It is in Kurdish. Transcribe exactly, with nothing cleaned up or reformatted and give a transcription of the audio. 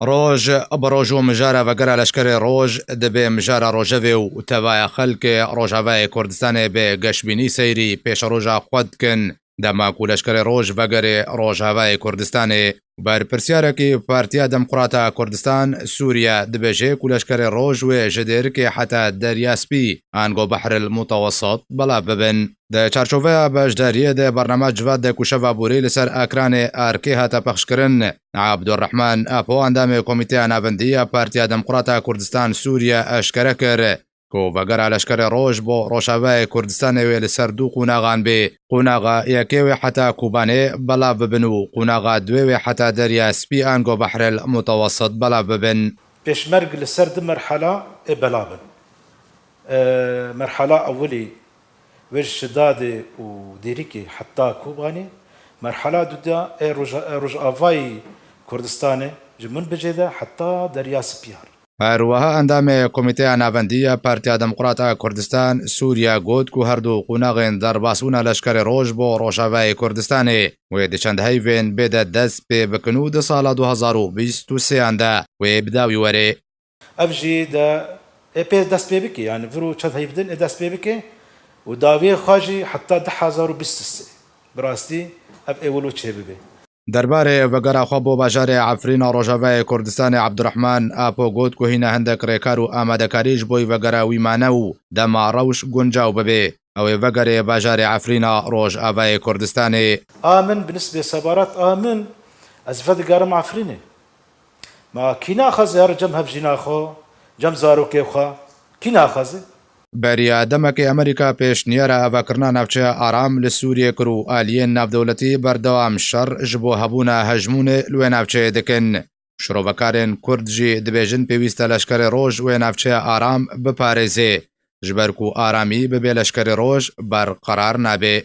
Roj bi roj û mijara vegera leşkerê roj dibe mijara rojevê û tevaya xelkê Rojavayê Kurdistanê bi geşbînî seyrî pêşeroja xwe dikin. Dema ku leşkerê roj vegerê Rojavayê Kurdistanê, berpirsiyarekî Partiya Demokrata Kurdistan Sûriye dibêje ku leşkerê roj wê ji Dêrikê heta Derya Spî ango Behril Mutewessit belav bibin. Di çarçoveya beşdariyê de bernama Civat de ku şeva borî li ser ekranê erkê hate pexşkirin, Abdurrahman Apo, endamê Komîteya Navendî ya Partiya Demokrata Kurdistan Sûriye, eşkere kir ku vegera leşkerê roj bo Rojavayê Kurdistanê wê li ser du qonaxan bê. Qonaxa yekê wê heta Kobanê belav bibin û qonaxa duê wê heta Derya Spî ango Behrel Mutewessit belav bibin. Pêşmerg li ser du merhala ê belav in. E, merhala ewilî wê ji Şidadê û Dêrikê heta Kobanê, merhala duda ê Roja-, ê Rojavayî Kurdistanê ji Minbicê de heta Derya Spiyar. Her wiha endamê Komîteya Navendî ya Partiya Demokrata Kurdistan Sûriye got ku her du qonaxên derbasbûna leşkerê roj bo Rojavayê Kurdistanê wê di çend heyvên bê de dest pê bikin û di sala du hezar û bîst û sêyan de wê bi dawî were. Ev jî de ê pê dest pê bike, yani vir û çend heyv din ê dest pê bike û dawiyê xwe jî heta du hezar û bîst û sê. Bi rastî ev ê wilo çêbibe. Derbarê vegera xwe bo bajarê Efrîna Rojavayê Kurdistanê Abdurrahman Apo got ku hîna hindek rêkar û amadekarî ji bo vegera wî mane û dema rewş guncaw bibe, ew ê vegerê bajarê Efrîna Rojavayê Kurdistanê. A min bi nisbê sebarat a min, ez vedigerim Efrînê. Ma kî naxwaze here cem hevjîna xwe, cem zarokê xwe? Kî naxwaze? Beriya demekê Amerîka pêşniyara avakirina navçeya aram li Sûriyê kir û aliyên navdewletî berdewam şer ji bo hebûna hejmûnê li wê navçeyê dikin. Şirovekarên Kurd jî dibêjin pêwîst e leşkerê roj wê navçeya aram biparêze, ji ber ku aramî bi bê leşkerê roj berqerar nabe.